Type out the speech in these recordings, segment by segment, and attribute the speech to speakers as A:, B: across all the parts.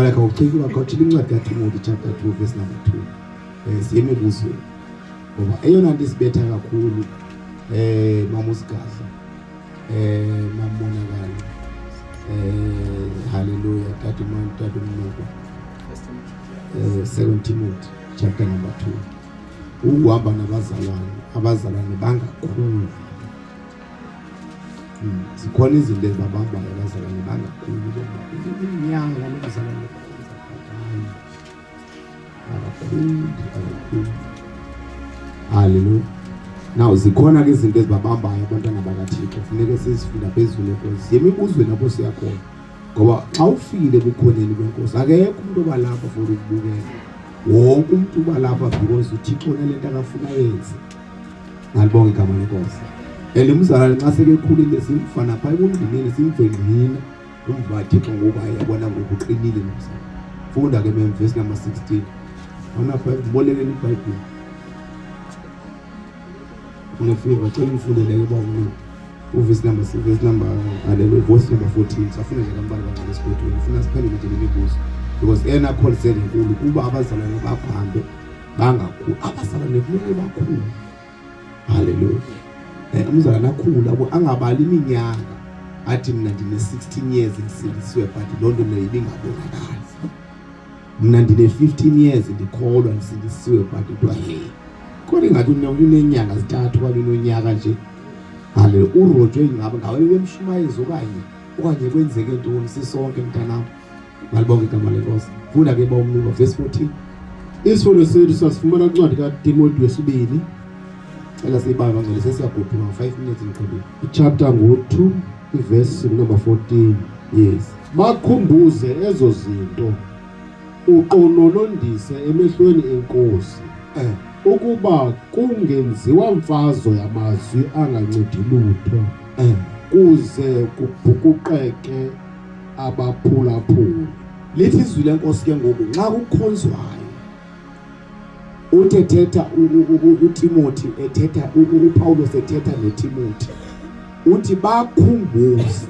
A: Mzalwane khawuchike khawuthile incwadi kaTimothy chapter 2 verse number 2. Siye emibuzweni. Ngoba eyona nto isibetha kakhulu mama uSigadla, mamonakalo, hallelujah, tata man, tata uMnuko. Second Timothy chapter number 2. Ukuhamba nabazalwane, abazalwane bangakhulu. Zikhona izinto ezibabambayo abazalwane bangakhulu, ngoba iminyaka lo mzalwane hayi akakhuli, akakhuli. Haleluya. Now zikhona ke izinto ezibabambayo abantwana bakaThixo, funeke sizifunda phezulu enkosi. Yemibuzweni apho siyakhona. Ngoba xa ufikile ebukhoneni benkosi akekho umuntu obalapha for ukubukela. Wonke umuntu ubalapha because uThixo unalento akafuna yenze. Ngalibonga igama lenkosi. And umzalwane nxa sekekhulile simfana pha ebungqineni simve ngqina umva Thixo ngoba yabona ngoku uqinile nomzalwane. Funda ke mem verse number 16. Awuna Bible, bolekeni iBhayibheli. Unefever, cela ngifundele ke baba umuntu. Uverse number 6, verse number hallelujah, verse number 14. Safuna nje kambala kancane esigodweni. Funa siphendule nje lemibuzo. Because eyona concern enkulu kuba abazalwane bahambe bangakhulu. Abazalwane kumele bakhule. Hallelujah. Umzalwane akhula angabali iminyaka athi mina ndine 16 years ngisindisiwe, but loo nto leyo ibingabonakali. Mna ndine 15 years ndikholwa ndisindisiwe, but kuthiwa hey, kodwa ingathi unenyanga zintathu okanye unonyaka nje. Hallelujah. Urojwe ingaba ngabe bemshumayeza okanye kwenzeke ntoni? Sisonke mntanam. Malibonke igama lenkosi. Funda ke bawumnuka verse 14.
B: Isifundo sethu sasifumana kwincwadi kaTimoti wesibini.
A: Cela siyibambe bangcwele, sesiyagoduka ngo-5 minutes ngiqhubile.
B: Ichapter ngo-2, ivesi number 14.
A: Yes.
B: Bakhumbuze ezo zinto, uqononondise emehlweni enkosi ukuba kungenziwa mfazo yamazwi angancedi lutho, kuze kubhukuqeke abaphulaphuli.
A: Lithi izwi lenkosi ke ngoku nxa kukhonzwayo uthe thetha uTimothy ethetha uPawulos ethetha noTimothy uthi bakhumbuze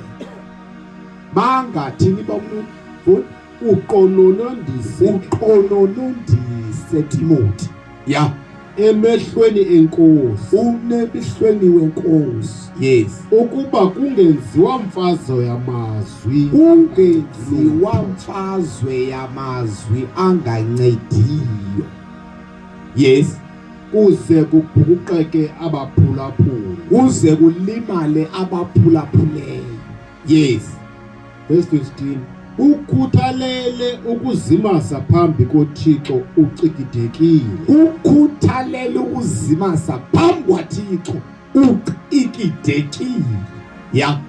A: bangathini bomntu.
B: Uqononondise,
A: uqononondise Timothy ya
B: emehlweni enkosi,
A: unemehlweni wenkosi. Yes.
B: Ukuba kungenziwa mfazo yamazwi,
A: kungenziwa mfazwe yamazwi angancediyo. Yes.
B: Kuze kubhukuqeke abaphulaphuli,
A: kuze kulimale abaphulaphuleyo. Yes.
B: Verse 15, ukhuthalele ukuzimasa phambi koThixo ucikidekile.
A: Ukhuthalele ukuzimasa phambi kwaThixo ucikidekile. Ya.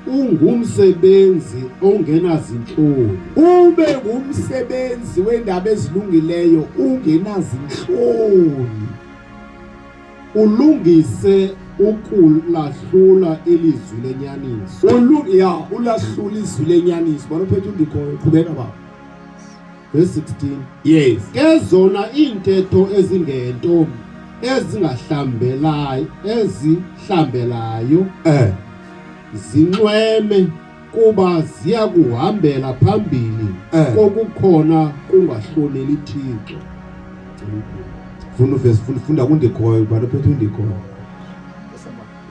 B: Ungumsebenzi ongenazintloni.
A: Ube ngumsebenzi wendaba ezilungileyo ungenazintloni.
B: Ulungise ukulahlula ilizwi lenyaniso.
A: Ya, ulahlula izwi lenyaniso. Bona uphethe undikhoyo, qhubeka baba.
B: Verse 16.
A: Yes.
B: Ke zona iintetho ezingento ezingahlambelayo ezihlambelayo zinxweme, kuba ziya kuhambela phambili kokukhona kungahloneli Thixo.
A: Funda verse, funda kundikhoyo, bani uphethe undikhoyo.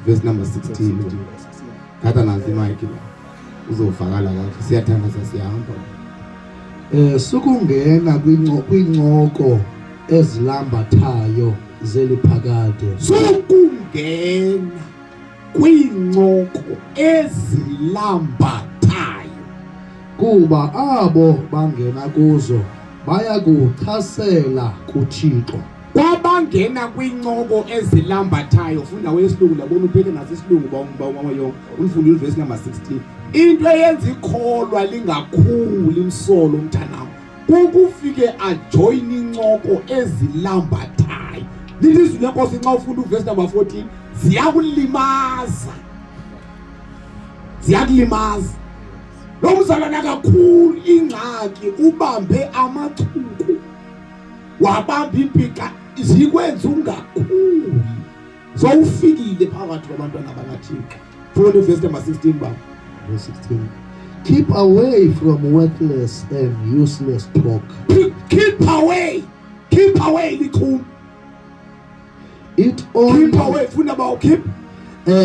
A: Verse number 16. Thatha nansi mic la. Uzovakala kahle. Siyathandaza siyahamba.
C: Sukungena kwincoko ezilambathayo zeliphakade.
A: Sukungena kwincoko ezilambathayo.
C: Kuba abo bangena kuzo bayakuchasela kuThixo.
A: Kwabangena kwincoko ezilambathayo, funda wesilungu ndabona uphethe naso isilungu ba mama yonke. Ulifunde verse number 16. Into eyenza ikholwa lingakhuli umsolo mntanam kukufike ajoin incoko ezilambathayo. Lithi izwi lenkosi nxa ufunda uverse number 14 ziyakulimaza. Ziyakulimaza. Lo mzalwana kakhulu ingxaki ubambe amachuku, wabamba impika, zikwenza ungakhuli. Sowufikile phakathi kwabantwana bakaThixo. Funda verse number 16 baba.
C: Verse 16. Keep away from worthless and useless talk.
D: Keep away. Keep away likhulu.
C: It only
D: Keep away funa ba keep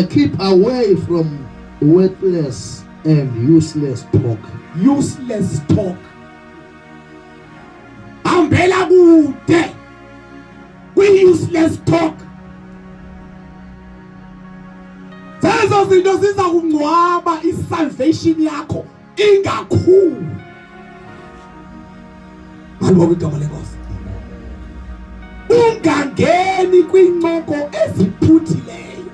C: keep away from worthless and useless talk.
D: Useless talk. Hambela kude kwi-useless talk. Zezo zinto ziza kungcwaba i-salvation yakho ingakhulu. Malibonke igama lenkosi. Ungangeni kwincoko eziphuthileyo.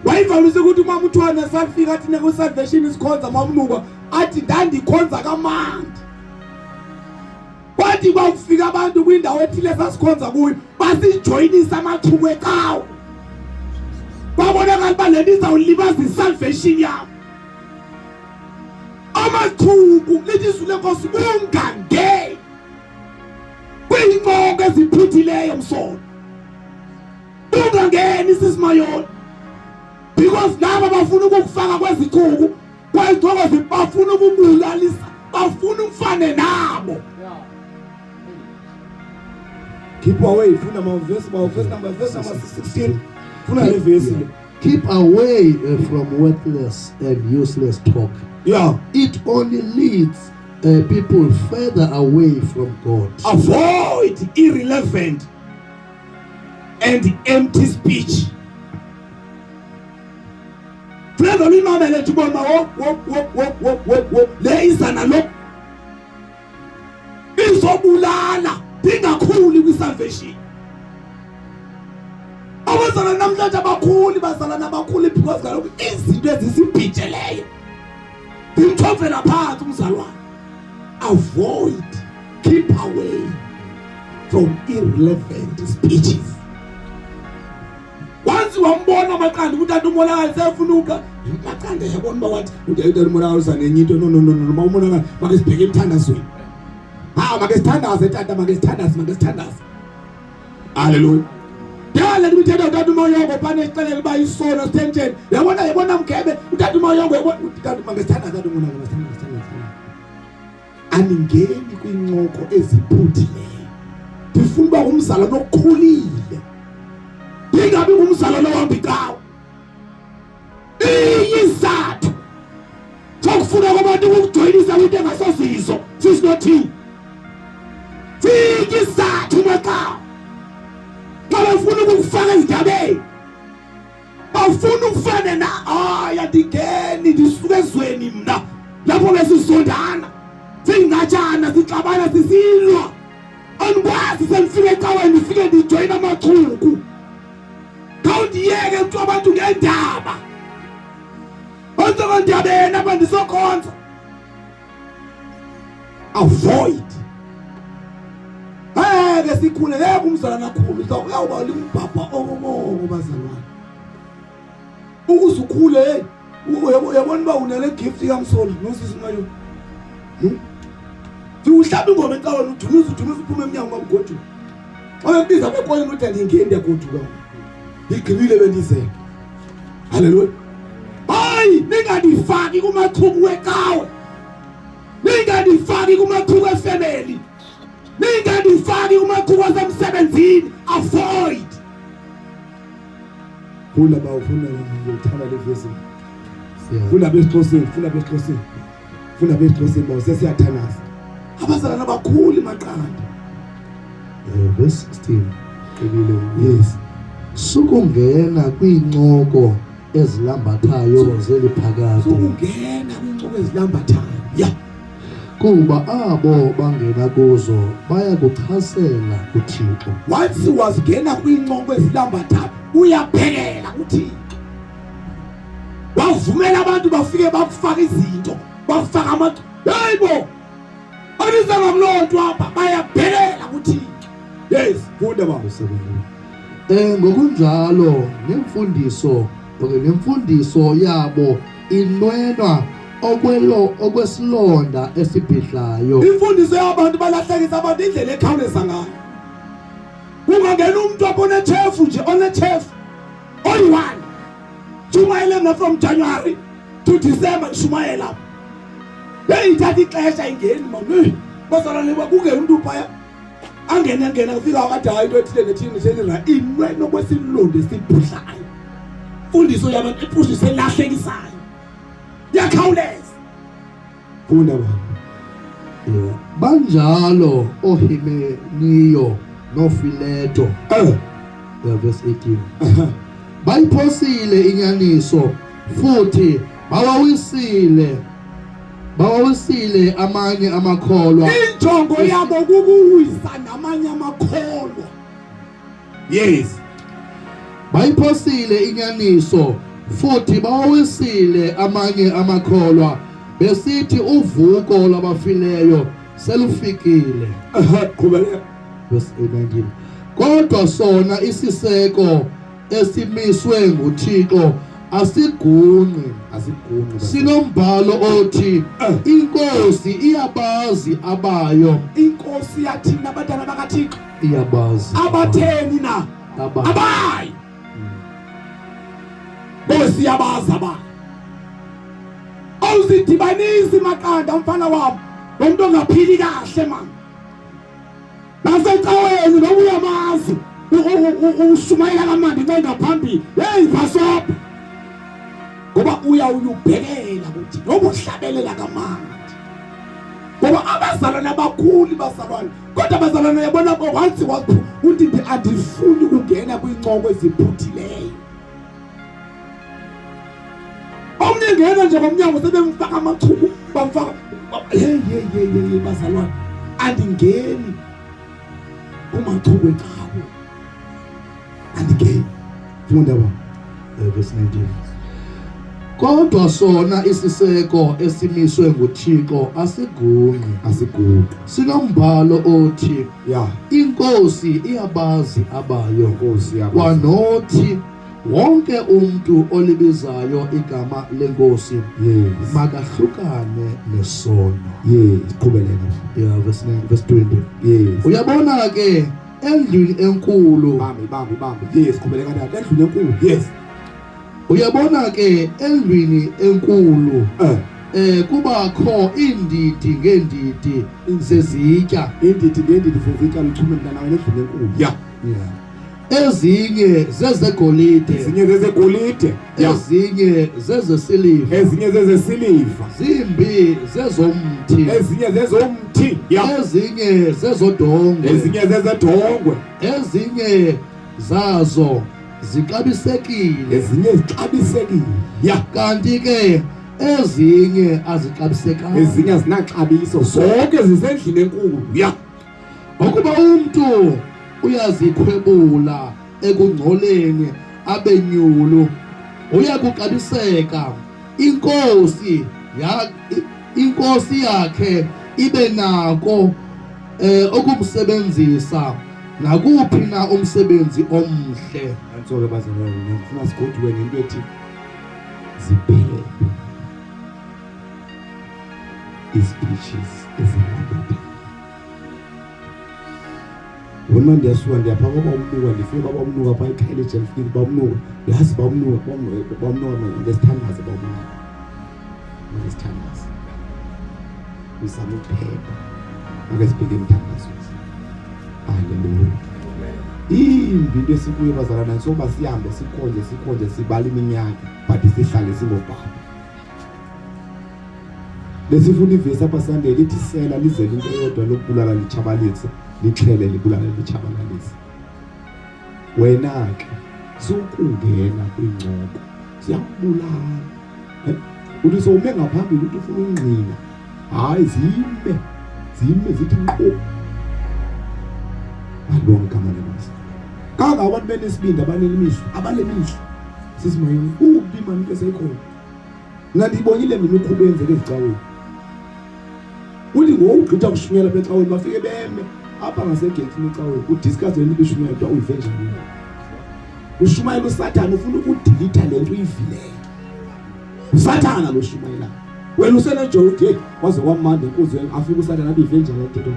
D: Wayevamise ukuthi umama uthwana safika athi nekwi-salvation isikhonza mamnukwa athi ndandikhonza kamandi. Kwathi kwakufika abantu kwindawo ethile sasikhonza kuyo basijoyinisa amachuku ecawe. Kwabonakala uba le nto izawulibaza isalvation yam. Amachuku lithi izwi lenkosi ungangeni kwiincoko eziphuthileyo msolo. Ungangeni sisimayoni because laba bafuna ukukufaka kwezichuku kwezincoko bafuna ukubulalisa bafuna umfane nabo. Keep away funa ma verse ma verse number 16 funa le verse le.
C: Keep away from worthless and useless talk. It only leads people further away from God.
D: Avoid irrelevant and empty speech. Funeka luyimamele nje ubona wo wo wo wo wo wo wo le iza nalo izobulala ndingakhuli kwi-salvation. Abazalwane namhlanje abakhuli bazalwane abakhuli because kaloku izinto ezisibhijeleyo ndimthovela phantsi umzalwane. Avoid, keep away from irrelevant speeches. Once wambona amaqanda utata umonakali sefuna uka maqanda yabona uba wathi utata umonakali uza nenye into. No no no no umonakali make sibheke emthandazweni. Ha make sithandaze tata, make sithandaze, make sithandaze. Hallelujah. Dala ndithetha utata uMoyongo phana esixelela uba isono sithenjeni. Yabona yabona mgebe utata uMoyongo yabona utata make sithandaze tata umonakali masithandaze sithandaze. Aningeni kwincoko eziphuthileyo. Ndifuna uba ngumzalwane okhulile. Ndingabi ngumzalwane ohamba icawa. Iyizathu sokufuna kwabantu ukukujoyinisa kwinto engasozizo sisinothini. Siyizathu macawa. Xa befuna ukukufaka ezindabeni bafuna ukufane na hayi andingeni ndisuka ezweni mna lapho besizondana singcatshana sixabana sisilwa andikwazi sendifike ecaweni ndifike ndijoyina amachuku khawundiyeke kuthiwa abantu ngendaba ontsokondiyabena apha ndisokhonza. Avoid ngeke sikhule ngeke umzalwane akhulu uyawuba limbhabha okokoko bazalwane ukuze ukhule. Hey uyabona uba unale gift kamsolo nosisi mayo uhlaba ingoma ecaweni udumise udumise uphume emnyango mabugoduka xa bekubiza bekoleni uthi andingeni ndiyagoduka ndigqibile bendizele. Haleluya. Hayi ningandifaki kumachuku wecawe, ningandifaki kumachuku efemeli, ningandifaki kumachuku asemsebenzini. Avoid. Funda ba ufuna ngiyithanda le verse. Funda besixhoseni, funda besixhoseni, funda besixhoseni ba sesiyathandaza. Abazalwana abakhulu maqanda.
C: Verse 16.
A: Qibile.
D: Yes.
C: Sukungena kwiincoko ezilambathayo zeli phakade.
D: Sukungena kwiincoko ezilambathayo. Yeah.
C: Kuba abo bangena kuzo baya kuchasela kuThixo.
D: Once wazingena kwiincoko ezilambathayo uyabhekela kuThixo. Wavumela abantu bafike bakufaka izinto, bakufaka amathi. Hayibo. Abizanga kuloo apha bayabhekela kuThixo. Yes, funda baba.
C: Ngokunjalo nemfundiso okay nemfundiso yabo inwenwa okwelo okwesilonda esibhidlayo.
D: Imfundiso yabantu balahlekisa abantu indlela ekhawuleza ngayo. Kungangena umuntu apho onechefu nje onechefu oyi-one. Shumayele mna from January to December ndishumayela. Hey ithatha ixesha ingeni mama. Bazalwane kungena umuntu phaya. Angene angena kufika kade hayi into ethile nethile nethile la inwe nokwesilonda esibhudlayo. Fundiso yabantu imfundiso elahlekisayo. Yakhawuleza.
A: Funda baba.
C: Yeah. Banjalo oHimeniyo noFileto.
D: Eh.
C: Yeah, verse 18. Bayiphosile inyaniso futhi bawawisile bawawisile amanye amakholwa.
D: Injongo yabo kukuwisa namanye amakholwa.
A: Yes.
C: Bayiphosile inyaniso futhi bawawisile amanye amakholwa besithi uvuko lwabafileyo selufikile.
D: Qhubeka.
C: Verse 19. Kodwa sona isiseko esimiswe nguThixo asigunqi.
A: Asigunqi.
C: Sinombhalo othi
D: Eh.
C: inkosi iyabazi abayo.
D: Inkosi yathina abantwana bakaThixo.
C: Iyabazi.
D: Abatheni na?
C: Abayo.
D: Abayi. Nkosi iyabazi abayo. Awuzidibanisi maqanda mfana wami. Lo muntu ongaphili kahle man. Nasecaweni noba uyamazi ushumayela kamandi nxa engaphambili. Hey bhasobha. Ngoba uya uyubhekela ukuthi noba uhlabelela kamandi. Ngoba abazalwane abakhulu bazalwane kodwa bazalwane uyabona once waphu uthi andifuni ukungena kwincoko eziphuthileyo. Omnye ngena nje ngomnyango sebemfaka amachuku bamfaka hey hey hey hey bazalwane andingeni kumachuku ecawe andingeni.
A: Funda baba.
C: Verse 19. Kodwa sona isiseko esimiswe nguThixo asigunqi.
A: Asigunqi.
C: Sinombhalo othi
A: ya
C: inkosi iyabazi abayo.
A: Inkosi iyabazi.
C: Kwanothi wonke umuntu olibizayo igama lenkosi
A: Yes.
C: makahlukane nesono.
A: Yes, qhubeleka.
C: Yeah, verse 9, verse 20.
A: Yes.
C: Uyabona ke endlini enkulu.
A: Bambe, bambe, bambe. Yes, qhubeleka tata. Endlini enkulu. Yes.
C: Uyabona ke endlini enkulu.
A: Eh.
C: Kubakho iindidi ngeendidi zezitya.
A: Iindidi ngeendidi zezitya luchume mntana wena endlini enkulu. Yeah.
C: Yeah. Ezinye zezegolide.
A: Ezinye zezegolide. Yeah.
C: Ezinye zezesiliva.
A: Ezinye zezesiliva.
C: Zimbi zezomthi.
A: Ezinye zezomthi. Yeah.
C: Ezinye zezodongwe.
A: Ezinye zezedongwe.
C: Ezinye zazo zixabisekile.
A: Ezinye zixabisekile. Yeah.
C: Kanti ke ezinye azixabisekanga.
A: Ezinye azinaxabiso. Zonke zisendlini enkulu. Yeah.
C: Ngokuba umuntu uyazikhwebula ekungcoleni abenyulu uyakuxabiseka inkosi ya inkosi yakhe ibe nako ukumsebenzisa nakuphi na umsebenzi omhle.
A: Antsoke bazalwane, ngifuna sigoduke ngento ethi ziphephe izpeaches ezingabantu. Wena ndiyasuka ndiyapha kwaba umnuka ndifike kwaba umnuka phaa ekhayelitsha ndifike kwaba umnuka yazi ba umnuka ba umnuka ngesithandaze ba umnuka ngesithandaze uzama ukuphepha ake sibheke emthandazweni. Haleluya. Imbi into esikuyo bazalwana soba sihambe sikhonze sikhonze sibala iminyaka but sihlale singobaba. Besifuna ivesi apha Sunday lithi sela lizele into eyodwa lokubulala litshabalise lixhele libulale litshabalalise. Wena ke sukungena kwincoko siyakubulala. Uthi sowume ngaphambili uthi ufuna ungqina. Hayi zime zime zithi nqo. Malibonge igama lenkosi. Kanga abantu benesibindi abanemihla abanemihla. Sisi Mayoni ubi mani into eseyikhona. Mna ndiyibonile mina imikhuba eyenzeka ezicaweni. Uthi ngoku ugqitha kushunyela apha ecaweni bafike beme apha ngasegeyithini ecaweni udiscuss le nto ibishunyela kuthiwa uyive njani. Ushumayela uSathana ufuna ukudilitha le nto uyivileyo. USathana lo shumayela. Wena usenejoy uthi hey waze kwamandi enkonzweni afike uSathana abe ive njani le nto.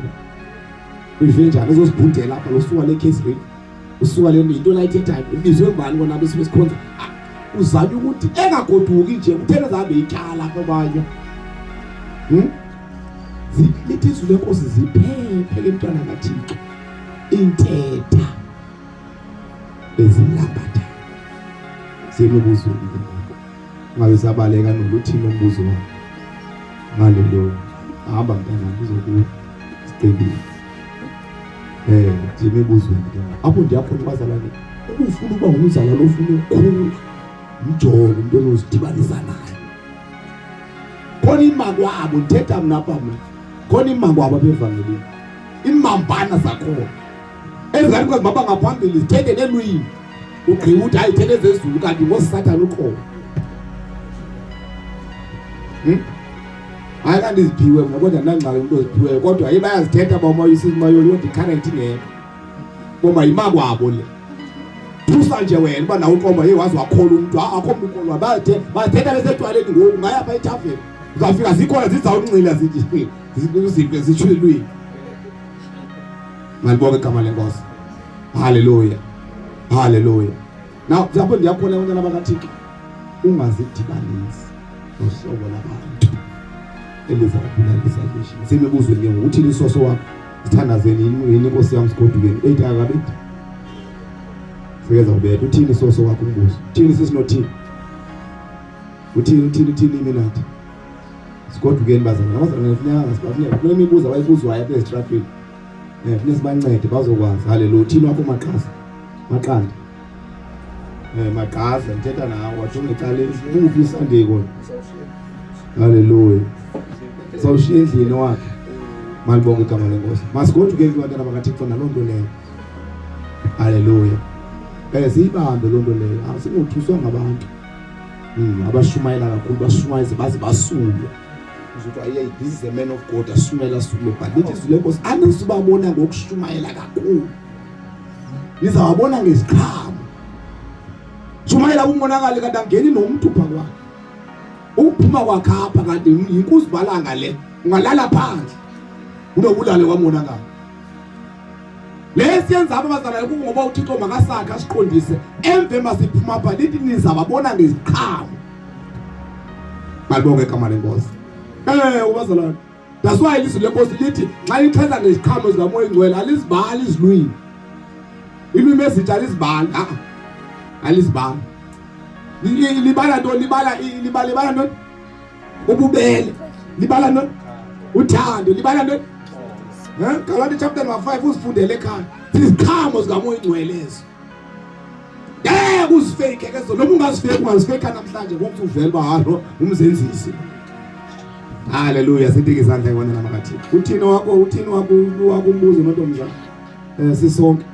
A: Uyive njani uzosibhudela apha lo suka le case rate. Usuka le into layithethayo ubizwe ngubani kona bese besikhonza. Uzame ukuthi engagoduki nje kuthena zabe ityala kwabanye.
D: Lithi izwi lenkosi ziphephe ke mntwana kaThixo intetha ezilambatha siyemibuzweni ke ngoku ungabe sabaleka noluthini umbuzo wakho. Haleluya. Hamba mntanam uzokuya sicebile. Nje emibuzweni ke ngoku apho ndiyakhona bazalwane, ubufuna uba ngumzalwane ofuna ukukhula, mjonge umntu onozidibanisa naye. Khona imakwabo ndithetha mna apha mna, khona imakwabo apha evangelini, iimambana zakhona ezingathi kwazi maba ngaphambili zithethe neelwimi, ugqiba uthi hayi thethe zezulu kanti ngosathana uqobo. Hayi kanti ziphiwe mna kodwa ndinangxaki umntu oziphiweyo, kodwa hayi bayazithetha bamoyisimayoli kodwa ikharenti ingekho. Boma yimakwabo le. Thusa nje wena uba nawe uqomba hey waze wakholwa umntu, akho mntu ukholwa. Bathe bathetha besetywaleni ngoku ngaya pha ethaveni. Uzawufika zikhona zizawunxila zithi zizinto zitsho ilwimi. Malibonge igama lenkosi. Haleluya. Haleluya. Now lapho ndiyakhona abantwana bakaThixo ungazidibanisi nohlobo labantu eliza kubulalisa vision. Semibuzweni ke ngoku uthini isoso wakho? Sithandazeni yini inkosi yam sigodukeni. 8 akabethi. Sekeza ubetha uthini isoso wakho umbuzo? Uthini sisinothini? Uthini uthini uthini iminathi? Sigodukeni bazalwane. Abazalwane kufuneka sibafuneka kunemibuzo abayibuzwayo apha ezitratweni. Funeka sibancede bazokwazi. Haleluya. Uthini wakho maqasa? Maqanda. Maqasa ngithetha nawe wajonga ecaleni. Uphi uSunday kona? Haleluya. Sawushiya endlini wakhe. Malibonge igama lenkosi. Masigoduke ke bantwana bakaThixo naloo nto leyo. Haleluya. Siyibambe loo nto leyo. Asingothuswa ngabantu. Abashumayela kakhulu bashumayeze baze basulwe. Uzothi ayi this is a man of God ashumayela asulwe, but lithi izwi lenkosi anizubabona ngokushumayela kakhulu. Nizawabona ngeziqhamo. Shumayela umonakali kanti angeni nomuntu pha kwakhe. Ukuphuma kwakhe apha kanti yinkuzibalanga le. Ungalala phandle. Unobulale kwamonakala. Le siyenza apha bazalwane kungoba uThixo makasakhe asiqondise emve masiphuma apha lithi nizababona ngeziqhamo. Malibonge igama lenkosi. Ubazalwane. That's why ilizwi lenkosi lithi xa lithetha ngeziqhamo zikaMoya Ingcwele alizibali izilwimi. Ilwimi ezintsha alizibali. Alizibali. Libala ntoni? Libala libala libala ntoni? Ububele. Libala ntoni? Uthando. Libala ntoni? Galati chapter number 5 uzifundele ekhaya. Iziqhamo zikaMoya Ingcwele ezo. Ngeke uzifake ke zo. Noma ungazifake ungazifake namhlanje ngokuthi uvele uba halo umzenzisi. Haleluya, sitike izandla ngibona namakathixo. Uthini wakho, uthini wakho wakho umbuzo nontomzana? Sisonke.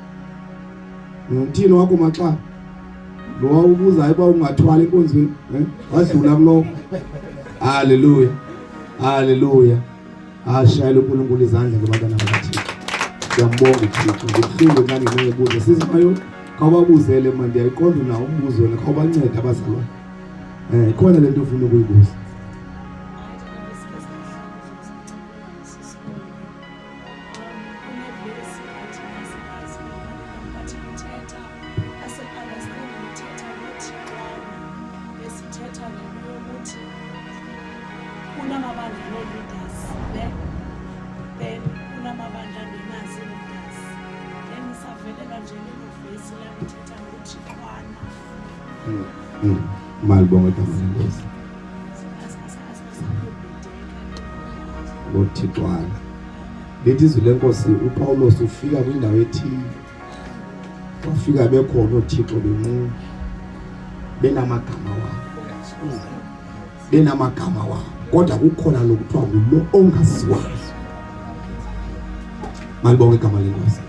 D: Uthini wakho maxa? Lo wawubuzayo uba ungathwala enkonzweni, Wadlula kulowo. Haleluya. Haleluya. Ashayela uNkulunkulu izandla ngebantwana bakaThixo. Siyambonga uThixo. Ngibuhlungu xa ndinemibuzo. Sisi Mayo, khawubabuzele mani, ndiyayiqonda unawo umbuzo wena, khawubancede abazalwane. Ikhona le nto ufuna ukuyibuza.
E: Kunamabandla anee-leaders ne, then kunamabandla angenazo ii-leaders. Then savelelwa nje lelo vesi lalithetha ngothixwana.
D: Malibonge igama lenkosi. Ngothixwana. Lithi izwi lenkosi uPawulos ufika kwindawo ethile. Wafika bekhona oothixo benqula benamagama wabo. Benamagama wabo. Kodwa kukhona lokuthiwa ngulo ongaziwayo. Malibonge igama lenkosi.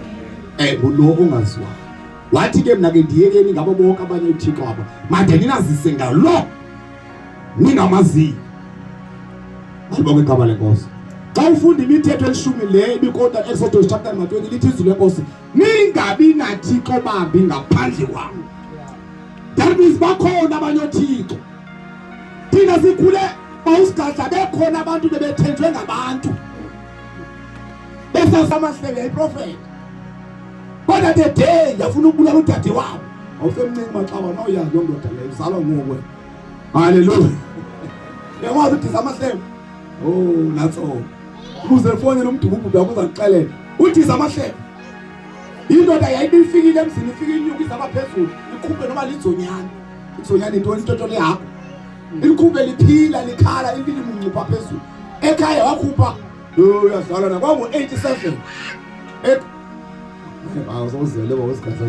D: Ngulo ongaziwayo. Wathi ke mna ke ndiyekeni ngabo bonke abanye uThixo aba. Made ninazise ngalo ningamaziyo. Malibonge igama lenkosi. Xa ufunda imithetho elishumi le ibikodwa Exodus chapter number 20 lithi izwi lenkosi ningabi nathixo bambi ngaphandle kwam. That means bakhona abanye othixo. Thina sikhule bawusigadla bekhona abantu bebethenjwe ngabantu. Besasamahlele iprofeti. Kodwa the day yafuna ukubulala udade wabo. Awusemncinci maxaba nawuyazi loo ndoda leyo uzalwa nguwe. Haleluya. Uyakwazi udiza amahlelo. Oh, natso. Uze fonele umdububhu yakho uzakuxelela. Uthi zamahlebo. Indoda yayibifikile emzini ifike inyuka izama phezulu, ikhuphe noma lizonyana. Lizonyana into intotho lehakho. Ilikhuphe liphila likhala ilibili muncupha phezulu. Ekhaya wakhupha Yo uyadlala na kwangu 87. Ek
A: Awusawuzele baba usigaxa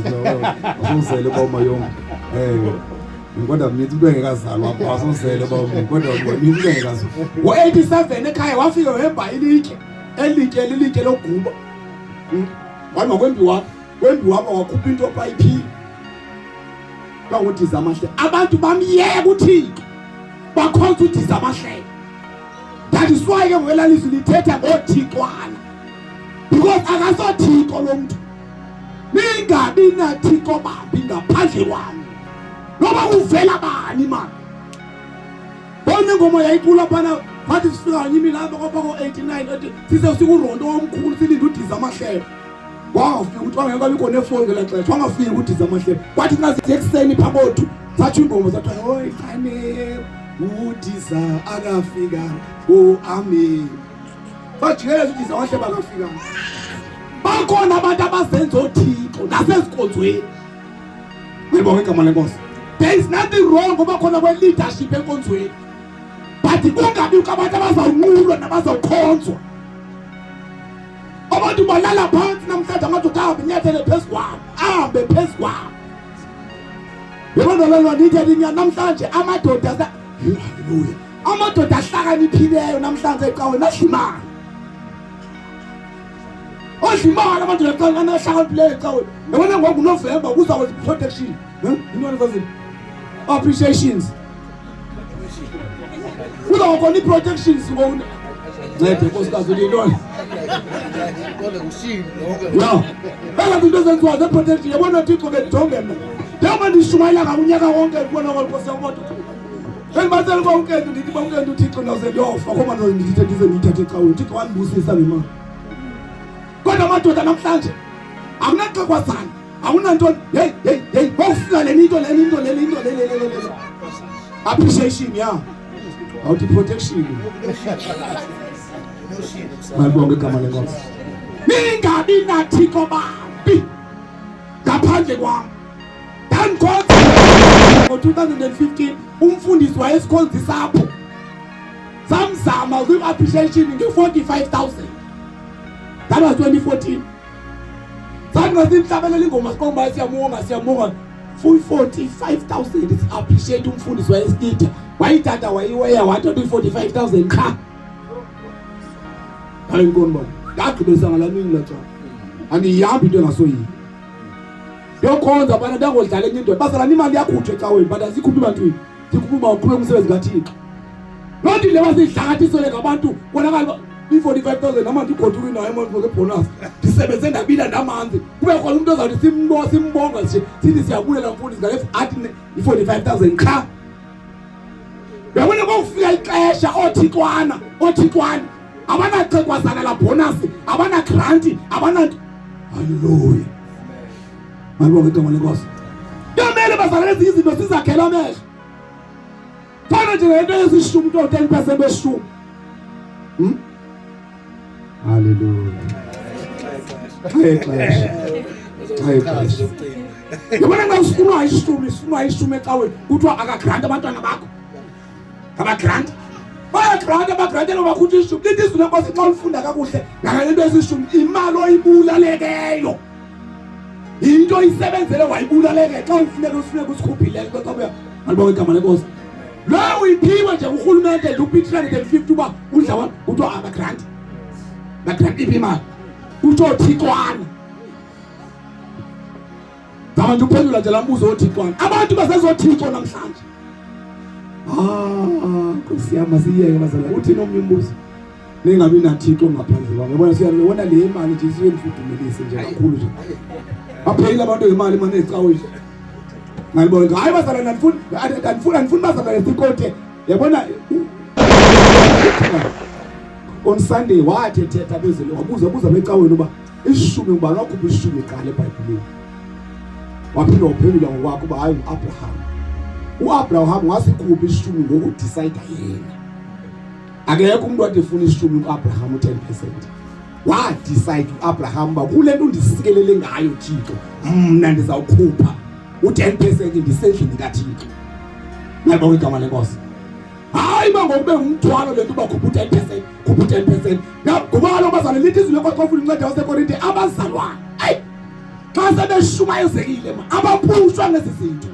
A: awusawuzele baba mayonga. Eh kodwa mnintsi umntu engekazalwa apho awusawuzele baba kodwa mnintsi umntu engekazalwa.
D: Ngo-87 ekhaya wafika wemba ilitye elitye lilitye loguba. Hmm? Wathi makwembiwa kwembiwa apha wakhupha into pha iphile. Kwangudiza amahle. Abantu bamyeka uThixo. Bakhonza udiza amahlelo. That is why ke ngokwela lizwi lithetha ngothixwana because akasothixo lo mntu ningabi nathixo bambi ngaphandle kwami noba kuvela bani mani bona ingoma yayicula phana wathi sifika nye imini apha kwapha ko-89 ethi sise sikuronto omkhulu silinde udiza amahlelo wangafika ukuthi wangeke kwabikho nefoni ngelaa xesha wangafika udiza amahlelo kwathi nxa sisekuseni phaa kothu satsho ingoma sathiwa oyi chane udiza akafika o amen bajikeleza udiza wahle bakafika bakhona abantu abazenza othixo nasezikonzweni ngibonge igama lenkosi there is nothing wrong ngoba khona kwe-leadership enkonzweni but kungabikho abantu abazawunqulwa nabazawukhonzwa abantu balala phansi namhlanje amadoda ahambe inyathele phezu kwabo ahambe phezu kwabo yebo nalelo ndithi linya namhlanje amadoda haleluya amadoda ahlakaniphileyo namhlanje ecaweni adla imali odla imali amadoda ecaweni ahlakaniphileyo ecaweni yabona ngoku unovemba kuza protection yintoni zazini appreciations Kuza khona i-protections ngoku ncede nkosikazi uyintoni ya eza zinto ezenziwa ze-protection yabona thixo ke ndijonge mna njengoba ndishumayela ngakunyaka wonke ndibona kwalnkosi yam kodwa endibatsela uba unkento ndithi uba unkento uthixo ndawuze ndiyofa koma ndithe ndize ndiyithathe ecaweni uthixo wandibusisa ngemali kodwa amadoda namhlanje akunaxekwazana akunantoni yeyi yeyi yeyi kwakufika lena into lena into lena into lena lena lena appreciation ya awuthi protection malibonge igama lenkosi ningabi nathixo bambi ngaphandle kwam ndandikhonza ngo-2015 umfundisi wayesikhonzisa apho samzama kwi-appreciation nge-45 000 that was 2014 sathi masimhlabelela ingoma siqonga uba siyamuonga siyamuonga full 45000 is appreciate umfundisi wayesititha wayithatha wayiweya wathi uthi 45000 qha hayi nkoni baba ndagqibelisa ngalaa mini laa cala andiyihambi into engasoyiki yokhonza abantu ndangodlala enye indoda bazalana imali yakhutshwa ecaweni but azikhuphi bantwini zikhuphi uba uqhube umsebenzi kathixo loo nto le basidlakatisele ngabantu bonakala i-45 000 namanzi igoduke nayo imali ngebonus ndisebenze ndabila ndamanzi kube khona umntu ozawuthi simbonga nje sithi siyabulela mfundisi ngale athi i-45 000 qha uyabona kwakufika ixesha oothixwana oothixwana abanaxhekwazana la bhonasi abanagranti abananto halleluya malibonge igama lenkosi kuyamele bazalwane ezinye izinto sizakhele amehlo fana nje nento yesishumi to 10 percent weshumi hmm?
A: Haleluya. Xesha. Xesha.
D: Yabona xa usifunwa ishumi sifunwa ishumi ecaweni kuthiwa akagrant abantwana bakho abagrant bayagranta bagrantela bakhutha ishumi lithi izwi lenkosi xa ulifunda kakuhle ngale nto esishumi imali oyibulaleleyo yinto isebenzele wayibulaleke xa ufuneka ufuneka usikhuphile xa uya malibonge igama lenkosi loyo uyiphiwe nje kurhulumente nje uphi 350 uba udla kuthiwa abagranti bagranti iphi imali utsho thixwana zama nje uphendula nje laa mbuzo wothixwana abantu basezothixo namhlanje ah nkosi yam masiyeke bazalwane uthini omnye umbuzo ningabi nathixo ngaphandle kwam yabona siyabona le mali nje isuke nifudumelise nje kakhulu nje baphelile abantu ngemali mane ecaweni ngalibona hayi bazalwane andifuni andifuni andifuni bazalwane sikote yabona on Sunday wathi ethetha bezele wabuza buza becaweni uba ishumi ngubani wakhupha ishumi qala eBhayibhelini waphinda waphendula ngokwakhe uba hayi nguAbraham uAbraham wasikhupha ishumi ngokudecide yena. Akekho umuntu wathi efuna ishumi kuAbraham u-10%. Wadecide uAbraham uba kule nto ndisikelele ngayo Thixo, mna ndizawukhupha u-10% ndisendlini kaThixo. Malibongwe igama lenkosi. Hayi uba ngokube ngumthwalo le nto uba khupha u-10%, khupha u-10%. Ngoba kaloku bazalwane lithi izwi lenkosi xa ufuna incwadi yabaseKorinte abazalwane. Eyi, xa sebeshumayezekile ma abaphushwa ngezi zinto.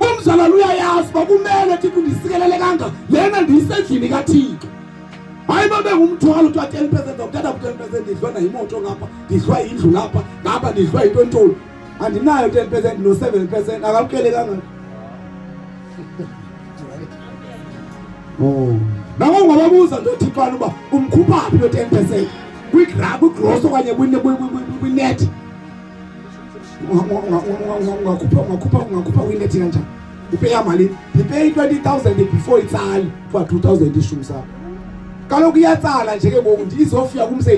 D: Umzalwane uyayazi uba kumele Thixo ndisikelele kanga lena ndiyisendlini kaThixo. Hayi babe ngumthwalo kuthiwa 10% awuthatha ku-10% ndidliwa nayimoto ngapha ndidliwa yindlu ngapha ngapha ndidliwa yinto ntoni andinayo 10% no-7% akamkele kangaka. Oh. Nako ungababuza nje uThixwana uba umkhupha phi lo 10% kwigross okanye kwinet. Ungakhupha ungakhupha ungakhupha kwinet kanjani? Upeya mali? Ndipeya i-20,000 before itsali kuthiwa 2,000 ishumi sakho. Kaloku iyatsala nje ke ngoku ndizofika kumse.